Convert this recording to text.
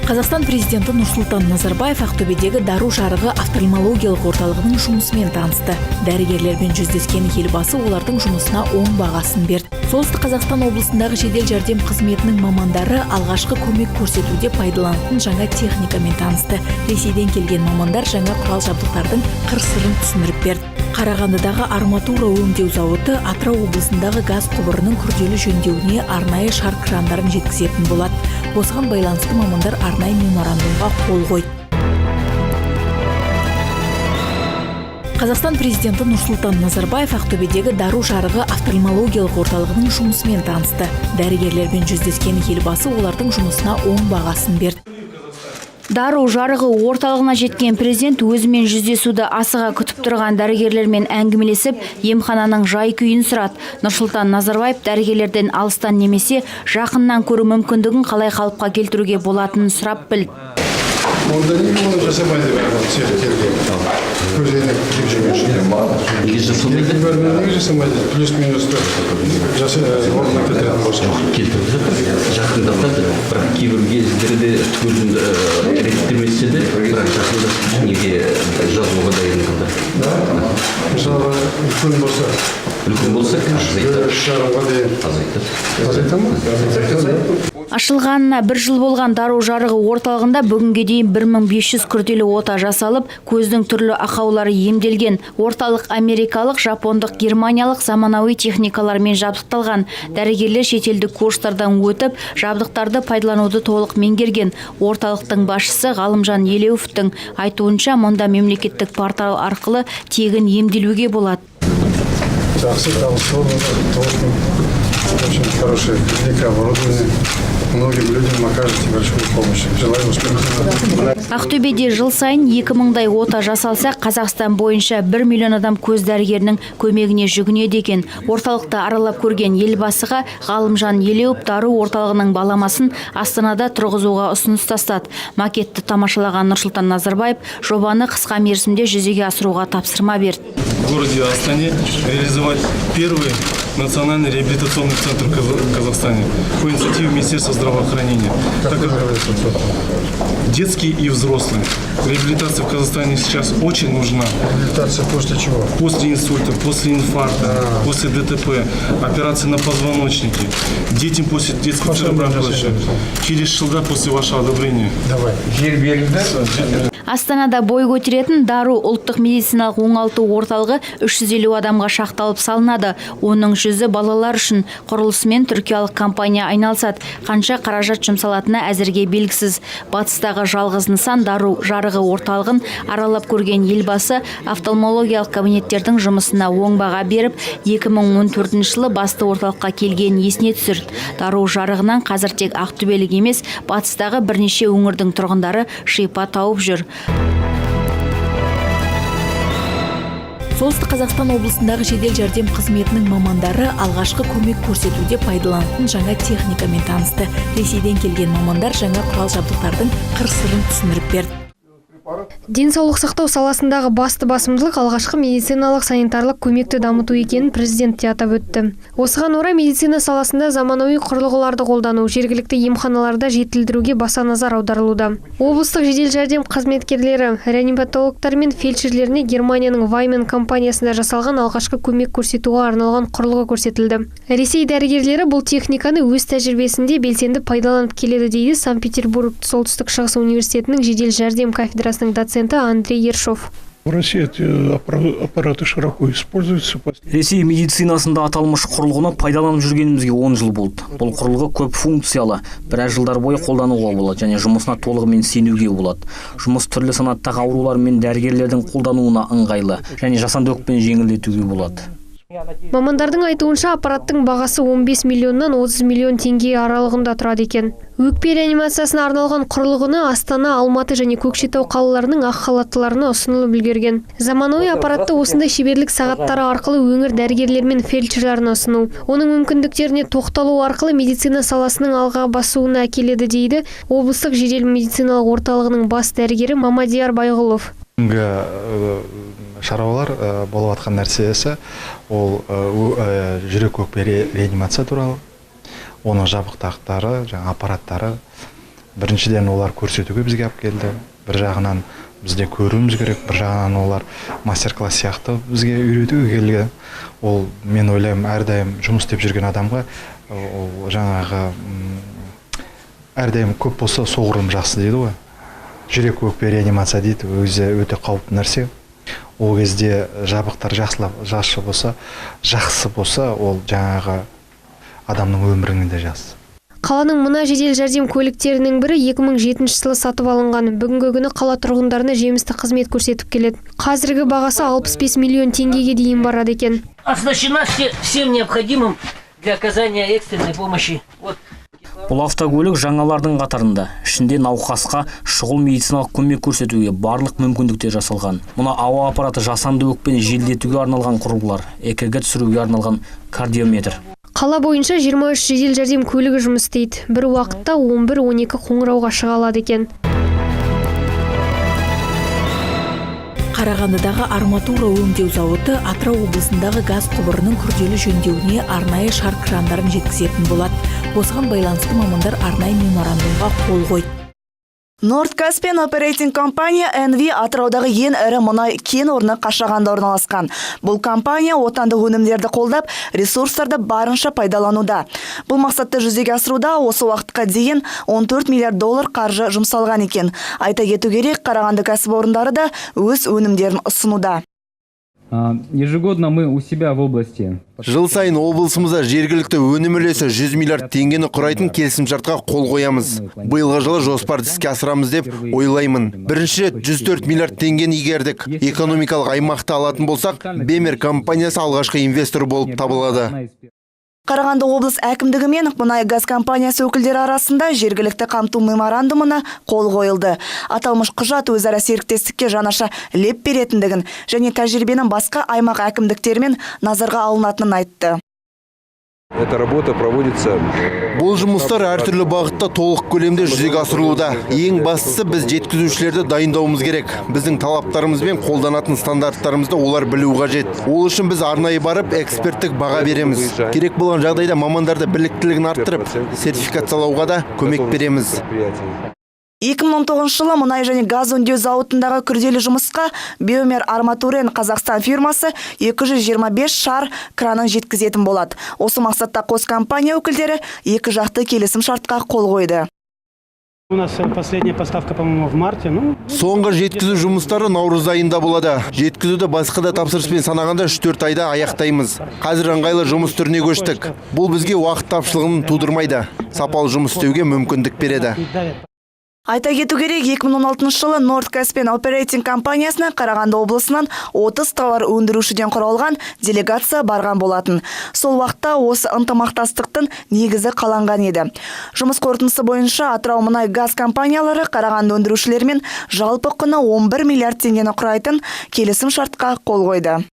Қазақстан президенті Нұрсұлтан Назарбаев Ақтөбедегі Дару жарығы офтальмологиялық орталығының жұмысымен танысты. Дәрігерлермен жүздескен елбасы олардың жұмысына оң бағасын берді. Солтүстік Қазақстан облысындағы жедел жәрдем қызметінің мамандары алғашқы көмек көрсетуде пайдаланатын жаңа техникамен танысты. Ресейден келген мамандар жаңа құрал жабдықтардың қыр-сырын түсіндіріп берді. Қарағандыдағы арматура өңдеу зауыты Атырау облысындағы газ құбырының күрделі жөндеуіне арнайы шар крандарын жеткізетін болады. Осыған байланысты мамандар арнайы меморандумға қол қойды. Қазақстан президенті Нұрсұлтан Назарбаев Ақтөбедегі Дару жарығы офтальмологиялық орталығының жұмысымен танысты. Дәрігерлермен жүздескен елбасы олардың жұмысына оң бағасын берді. Дару жарығы орталығына жеткен президент өзімен жүздесуді асыға күтіп тұрған дәрігерлермен әңгімелесіп, емхананың жай-күйін сұрады. Нұрсұлтан Назарбаев дәрігерлерден алыстан немесе жақыннан көру мүмкіндігін қалай қалыпқа келтіруге болатынын сұрап білді. Онда неге оны жасамайды келген? Көз әйнек киіп жүрген. Неге жасамайды? Неге жасамайды? Плюс-минусты орнына келтіретін болса. Келтіріп жатыр, жақындатады, бірақ кейбір кездерде түгелін реттемесе де, бірақ жақындатып неге жазуға дайындалды. Мысалға, үлкен болса. Үлкен болса, азайтады. 3,5-ға дейін. Азайтады. Азайта ма? Ашылғанына бір жыл болған Дару жарығы орталығында бүгінге дейін 1500 күрделі ота жасалып, көздің түрлі ақаулары емделген. Орталық америкалық, жапондық, германиялық заманауи техникалармен жабдықталған. Дәрігерлер шетелдік курстардан өтіп, жабдықтарды пайдалануды толық меңгерген. Орталықтың басшысы Ғалымжан Елеуовтің айтуынша, мұнда мемлекеттік портал арқылы тегін емделуге болады. Жақсы, очень хорошее клиника, оборудование. Многим людям окажете большую помощь. Желаю успехов. Ақтөбеде жыл сайын 2000-дай ота жасалса, Қазақстан бойынша 1 миллион адам көз дәрігерінің көмегіне жүгінеді екен. Орталықты аралап көрген елбасыға Ғалымжан Елеуов Дару орталығының баламасын Астанада тұрғызуға ұсыныс тастады. Макетті тамашалаған Нұрсұлтан Назарбаев жобаны қысқа мерзімде жүзеге асыруға тапсырма берді. В городе Астане реализовать первый национальный реабилитационный центр в Казахстане по инициативе Министерства здравоохранения. Так как детский и взрослый. Реабилитация в Казахстане сейчас очень нужна. Реабилитация после чего? После инсульта, после инфаркта, после ДТП, операции на позвоночнике, детям после детского церебрального. Через жылда после вашего одобрения. Давай. Астанада бой көтеретін Дару ұлттық медициналық оңалту орталығы 350 адамға шақталып салынады. Оның 100-і балалар үшін. Құрылысымен түркиялық компания айналысады. Қанша қаражат жұмсалатыны әзірге белгісіз. Батыстағы жалғыз нысан Дару жарығы орталығын аралап көрген елбасы офтальмологиялық кабинеттердің жұмысына оң баға беріп, 2014 жылы басты орталыққа келгенін есіне түсірді. Дару жарығынан қазір тек ақтөбелік емес, батыстағы бірнеше өңірдің тұрғындары шипа тауып жүр. Солтүстік Қазақстан облысындағы жедел жәрдем қызметінің мамандары алғашқы көмек көрсетуде пайдаланатын жаңа техникамен танысты. Ресейден келген мамандар жаңа құрал жабдықтардың қыр-сырын түсіндіріп берді. Денсаулық сақтау саласындағы басты басымдылық алғашқы медициналық санитарлық көмекті дамыту екенін президент те атап өтті. Осыған орай медицина саласында заманауи құрылғыларды қолдану, жергілікті емханаларда жетілдіруге баса назар аударылуда. Облыстық жедел жәрдем қызметкерлері, реаниматологтар мен фельдшерлеріне Германияның Ваймен компаниясында жасалған алғашқы көмек көрсетуге арналған құрылғы көрсетілді. Ресей дәрігерлері бұл техниканы өз тәжірибесінде белсенді пайдаланып келеді, дейді Санкт-Петербург солтүстік шығыс университетінің жедел жәрдем кафедрасының доценті Андрей Ершов. В России эти аппараты широко используются. Ресей медицинасында аталмыш құрылғыны пайдаланып жүргенімізге 10 жыл болды. Бұл құрылғы көп функциялы, біраз жылдар бойы қолдануға болады және жұмысына толығымен сенуге болады. Жұмыс түрлі санаттағы аурулар мен дәрігерлердің қолдануына ыңғайлы және жасанды өкпені жеңілдетуге болады. Мамандардың айтуынша, аппараттың бағасы 15 миллионнан 30 миллион теңге аралығында тұрады екен. Өкпе реанимациясына арналған құрылғыны Астана, Алматы және Көкшетау қалаларының ақ халаттыларына ұсынылып үлгерген. Заманауи аппаратты осындай шеберлік сағаттары арқылы өңір дәрігерлері мен фельдшерлеріне ұсыну, оның мүмкіндіктеріне тоқталу арқылы медицина саласының алға басуына әкеледі, дейді облыстық жедел медициналық орталығының бас дәрігері Мамадияр Байғұлов. Бүгінгі шаруалар болып жатқан нәрсесі ол жүрек өкпе реанимация туралы, оның жабдықтары, жаңа аппараттары, Біріншіден, олар көрсетуге бізге алып келді. Бір жағынан бізде көруіміз керек, бір жағынан олар мастер-класс сияқты бізге үйретуге келген. Ол, мен ойлаймын, әрдайым жұмыс істеп жүрген адамға ол жаңағы әрдайым көп болса, соғұрлым жақсы дейді ғой. Жүрек өкпе реанимация дейді, өзі өте қауіпті нәрсе. Ол кезде жабдықтар жақсылап жақсы болса, ол жаңағы адамның өміріне де жақсы. Қаланың мына жедел жәрдем көліктерінің бірі 2007 жылы сатып алынған. Бүгінгі күні қала тұрғындарына жемісті қызмет көрсетіп келеді. Қазіргі бағасы 65 миллион теңгеге дейін барады екен. Оснащена всем необходимым для оказания экстренной помощи. Вот. Бұл автокөлік жаңалардың қатарында. Ішінде науқасқа шұғыл медициналық көмек көрсетуге барлық мүмкіндіктер жасалған. Мына ауа аппараты, жасанды өкпені желдетуге арналған құрылғылар, ЭКГ түсіруге арналған кардиометр. Қала бойынша 23 жедел жәрдем көлігі жұмыс істейді. Бір уақытта 11-12 қоңырауға шыға алады екен. Қарағандыдағы арматура өңдеу зауыты Атырау облысындағы газ құбырының күрделі жөндеуіне арнайы шар крандарын жеткізетін болады. Осыған байланысты мамандар арнайы меморандумға қол қойды. Норд Каспиан Оперейтинг компания NV Атыраудағы ең ірі мұнай кен орны Қашағанда орналасқан. Бұл компания отандық өнімдерді қолдап, ресурстарды барынша пайдалануда. Бұл мақсатты жүзеге асыруда осы уақытқа дейін 14 миллиард доллар қаржы жұмсалған екен. Айта кету керек, Қарағанды кәсіпорындары да өз өнімдерін ұсынуда. Ежегодно мы у себя в области Жыл сайын облысымызда жергілікті өнім үлесі 100 миллиард теңгені құрайтын келісімшартқа қол қоямыз. Биылғы жылы жоспарды іске асырамыз деп ойлаймын. Бірінші рет 104 миллиард теңгені игердік. Экономикалық аймақты алатын болсақ, Бемер компаниясы алғашқы инвестор болып табылады. Қарағанды облыс әкімдігі мен мұнай газ компаниясы өкілдері арасында жергілікті қамту меморандумына қол қойылды. Аталмыш құжат өзара серіктестікке жаңаша леп беретіндігін және тәжірибенің басқа аймақ әкімдіктерімен назарға алынатынын айтты. Эта работа проводится. Бұл жұмыстар әртүрлі бағытта толық көлемде жүзеге асырылуда. Ең бастысы, біз жеткізушілерді дайындауымыз керек. Біздің талаптарымыз бен қолданатын стандарттарымызды олар білуі қажет. Ол үшін біз арнайы барып эксперттік баға береміз. Керек болған жағдайда мамандарды біліктілігін арттырып, сертификациялауға да көмек береміз. 2019 жылы мұнай және газ өңдеу зауытындағы күрделі жұмысқа Биомер Арматурен Қазақстан фирмасы 225 шар кранын жеткізетін болады. Осы мақсатта қос компания өкілдері екі жақты келісім шартқа қол қойды. У нас последняя поставка, по-моему, в марте. Ну, Соңғы жеткізу жұмыстары наурыз айында болады. Жеткізуді басқа да тапсырыспен санағанда 3-4 айда аяқтаймыз. Қазір ыңғайлы жұмыс түріне көштік. Бұл бізге уақыт тапшылығын тудырмайды. Сапалы жұмыс істеуге мүмкіндік береді. Айта кету керек, 2016 жылы Норд Каспиан Оперейтинг компаниясына Қарағанды облысынан 30 тауар өндірушіден құралған делегация барған болатын. Сол уақытта осы ынтымақтастықтың негізі қаланған еді. Жұмыс қорытындысы бойынша Атырау мұнай газ компаниялары Қарағанды өндірушілерімен жалпы құны 11 миллиард теңгені құрайтын келісім шартқа қол қойды.